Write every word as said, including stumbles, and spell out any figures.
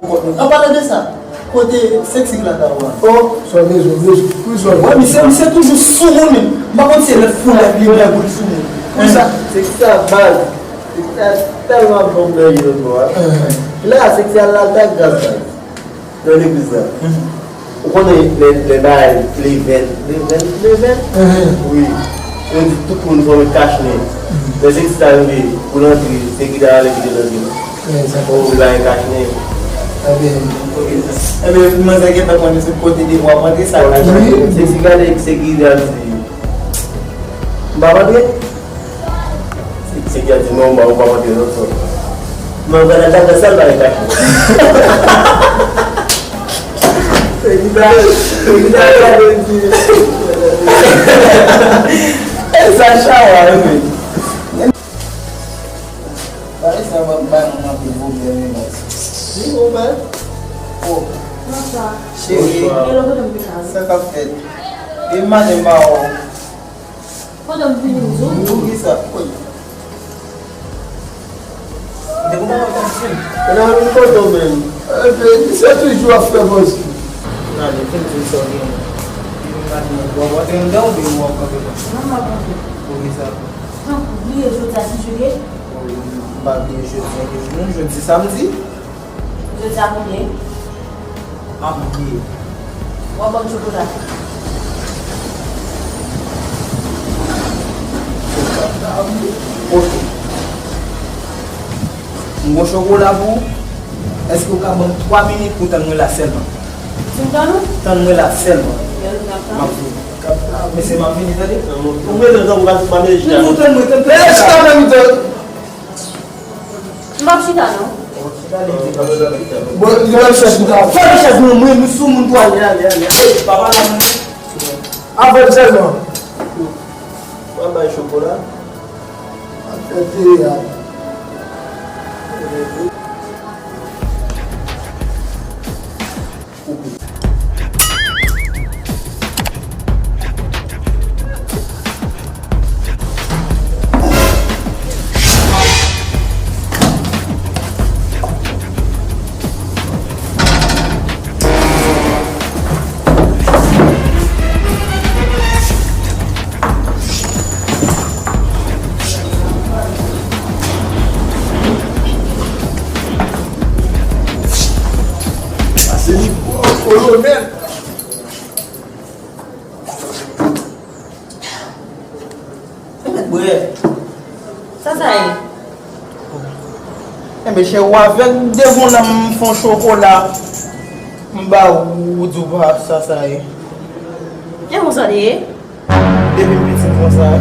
An palan de sa, kote Sexy k la ta ou a? Oh, sa w bezwen, w bezwen. Wi, sa w bezwen. Misye, misye toujou sou moun menm. M pa konn si se lè l fou lèv li menm pou l sou moun. Pou sa. Sexy sa baz. Sexy sa tèlman bon nan yo bò. La, Sexy al la ta gaz baz. Nan legliz la. Ou konnen lè, lè bagay leven, leven, leven? Wi. Yo di tout moun fò met kachnen. Lè Sexy ta rive pou l antre, se ki ta ale ki te antre. Fò ou la e kachnen. Ebyen, manzè gentan konnen se kote de w ap antre sa la. Sexy gade, se ki ta di. M pa antre? Se ki a di non, ba ou pa mande non sò. Men ou gade ta fè sa, l pa gen kachnen. Se ki ta, se ki ta gade l di. E sa chawa, wi. Pale sa, w ap bay moun anpil pwoblèm, wi, baz. Wi, ou bèl. Oh. Bonswa. Cheri. Bonswa. Sa k ap fèt? E maten m pa wè w. Kote m vini m di w? Pou kisa? Kote? M te kontan wè w tanpri. Nan men kote w menm? Epi, misye toujou ap fè bòz. Gade, fin di m sa w gen. Epi m gade w ap antre anndan oubyen w ap kanpe la? Non, m ap antre. Pou kisa? Tankou bliye jodi a ki jou l ye? M pa bliye jodi a ki jou l ye, jodi samdi. Jodi a konbyen? M ap bliye. W ap ban m chokola? Ok. M gon chokola pou ou. Èske w ka ban m twa minit pou w tann mwen la sèlman? Di m tann ou? Tann mwen la sèlman. Lè nou t ap tann. M ap vini. Mesye, m ap vini, tande? Ou mete m tankou pa, pa mete chita. Ou tann mwen, tann mwen. Mete chita nan mitan. M p ap chita non. Bon, li pa chèch mwen ta. Fè chèch mwen, mwen, mwen sou moun pou ale, ale, ale. Papa la mwen. Avè m sèlman. Mwen bay chokola. Afè teyat. Pase li, kolonèl. Ou mèt bwè. Sa sa ye? Enben, chè, ou avèg devan nan m fè yon chokola. M ba ou, ou di w pa sa sa ye. E konsa li ye? Depi m piti m konsa.